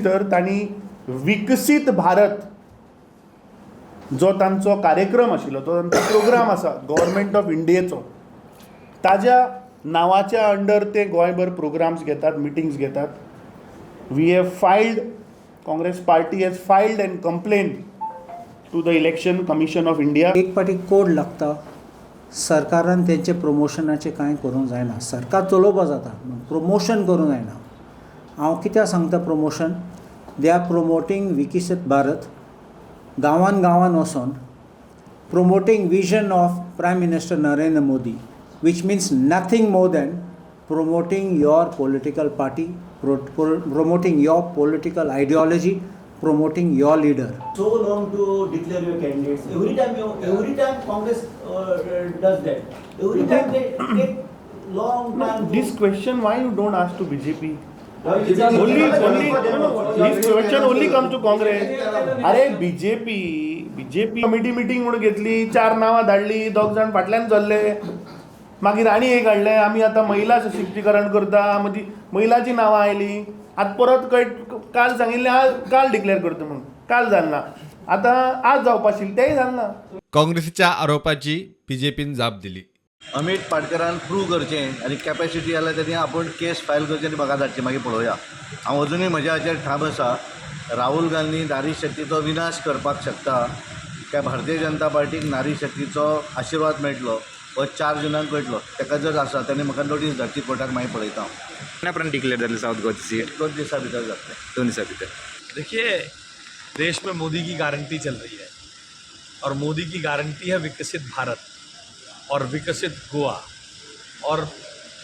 भितर तांणी विकसीत भारत जो तांचो कार्यक्रम आशिल्लो, तो तांचो प्रोग्राम आसा गव्हर्मेंट ऑफ इंडियेचो, ताज्या नांवाच्या अंडर ते गोंयभर प्रोग्राम्स घेतात, मिटिंग्स घेतात. We have filed, Congress party has filed an complaint to the Election Commission of India. एक पाटी कोड लागता. सरकारान तेंचे प्रमोशनाचें कांय करूंक जायना. सरकार चलोवपा जाता, प्रमोशन करूंक जायना. हांव कित्याक सांगता promotion? They are promoting विकसीत भारत गांवान गांवान वचोन, promoting vision of Prime Minister Narendra Modi, which means nothing more than promoting your political party, promoting your political ideology, promoting your leader. So long to declare your candidates. Every time Congress does that. Every time they take long time. To This question, why you don't ask to BJP? Only, Only, no, this question only comes to Congress. अरे, BJP committee meeting म्हणून घेतली, चार नांवां धाडली, दोग जाण फाटल्यान चल्ले. मागीर आनी एक हाडलें, आमी आतां महिला सशक्तीकरण करता, मदीं महिलाची नांवां आयलीं. आतां परत कळ काल सांगिल्लें आज काल डिक्लेअर करता म्हणून, काल जालें ना. आतां आज जावपा आशिल्लें, तेंय जालें ना. काँग्रेसीच्या आरोपाची बीजेपीन जाप दिली. अमीत पाटकरान प्रूव करचें आनी कॅपॅसिटी जाल्यार तेणी आपूण केस फायल करची आनी म्हाका धाडची, मागीर पळोवया. हांव अजुनूय म्हज्या हाचेर ठाम आसा, राहुल गांधी नारी शक्तीचो विनाश करपाक शकता काय भारतीय जनता पार्टीक नारी शक्तीचो आशिर्वाद मेळटलो हो 4 जुनाक कळटलो. ताका जर आसा तेणी म्हाका नोटीस धाडची कोर्टाक, मागीर पळयता हांव. केन्ना पर्यंत डिक्लेअर जातली साऊथ गोवाची सीट? 2 दिसां भितर जातलें. 2 दिसां भितर. देखिए, देश में मोदी की गारंटी चल रही है और मोदी की गारंटी है विकसित भारत और विकसित गोवा. और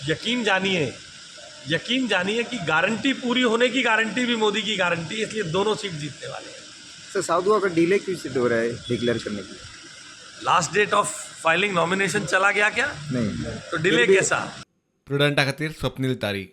यकीन जानिए, यकीन जानिए कि गारंटी पूरी होने की गारंटी भी मोदी की गारंटी है, इसलिए दोनों सीट जीतने वाले हैं. सर, साउथ गोवा का डिले क्यों सिद्ध हो रहा है डिक्लेयर करने की? Last date of filing nomination चला गया क्या? नहीं. तो डिले कैसा? प्रुडंटा खातीर स्वप्नील तारी.